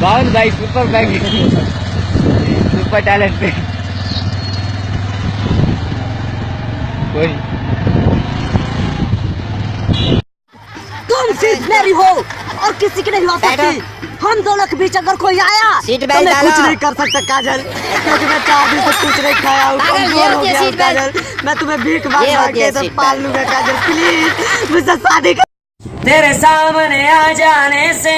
బాగుంది bye, super bike, super talent. तुम सिर्फ मेरी हो और किसी की नहीं हो सकती। हम दोनों के बीच अगर कोई आया सीट तो बेल्ट मैं कुछ डालो। नहीं कर सकता काजल, क्योंकि मैं 4 दिन से कुछ नहीं खाया हूँ, पागल, ये कमजोर हो होती है गया हूँ सीट बेल्ट। काजल। मैं तुम्हें भीख मांग ये मांग होती के है तो सीट पाल बेल्ट। लूंगा काजल, प्लीज मुझसे शादी कर। तेरे सामने आ जाने से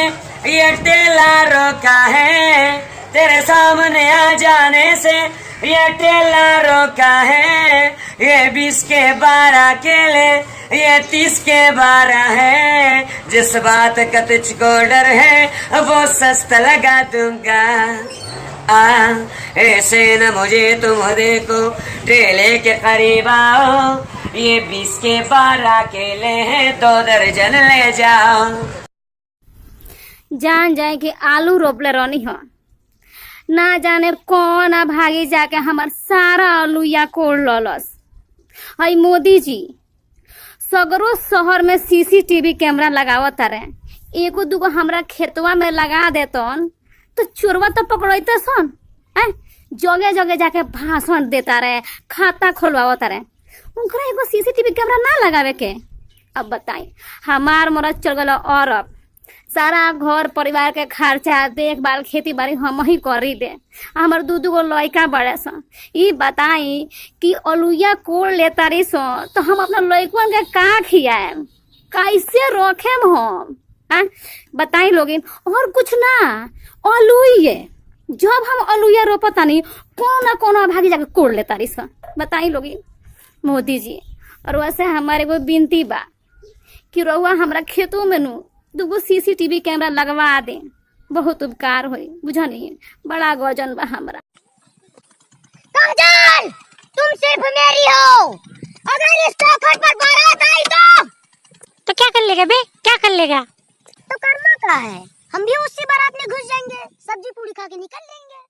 ये टेला रोका है, तेरे सामने आ जाने से ये टेला रोका है। ये 20 के 12 केले, ये 30 के 12 है। जिस बात का तुझको डर है वो सस्ता लगा दूंगा। आ ऐसे न मुझे तुम देखो, ठेले के करीब आओ। ये 20 के 12 केले हैं, 2 दर्जन ले जाओ। जान जाए कि आलू रोपले रहनी हो, ना जाने कौन आ भागी जाके हमार सारा आलू या कोड़ ललस। हई मोदी जी सगरो शहर में सीसीटीवी कैमरा लगावत रहे, एगो दूगो हमरा खेतवा में लगा देतन तो चोरवा तो पकड़ते सन। हैं जगह जगह जाके भाषण देता रहे, खाता खोलवावत रहे, उनकरा एगो सीसीटीवी कैमरा ना लगावे के। अब बताई हमार मरद चल गल अरब, सारा घर परिवार के खर्चा देखभाल खेती बाड़ी हम ही करी दे, हमर दू दू गो लड़का बड़े सन। ई बताई कि अलुया कोड़ लेता रही सन तो हम अपना लड़कन के का खियाएम, कैसे रखेम हम? आ बताई लोगिन। और कुछ ना अलुए, जब हम अलुया रोपतानी कोनो ना कोनो भागी जाके कोड़ लेता रही सन। बताई लोगिन मोदी जी। और वैसे हमारे एगो विनती बा कि रउआ हमरा खेतों में नु दूगो सीसीटीवी कैमरा लगवा दे, बहुत उपकार होई बुझनी। बड़ा गजन बा हमरा। काजल तुम सिर्फ मेरी हो, अगर इस चौखट पर बारात आई तो क्या कर लेगा बे, क्या कर लेगा? तो करना क्या है, हम भी उसी बारात में घुस जाएंगे, सब्जी पूरी खा के निकल लेंगे।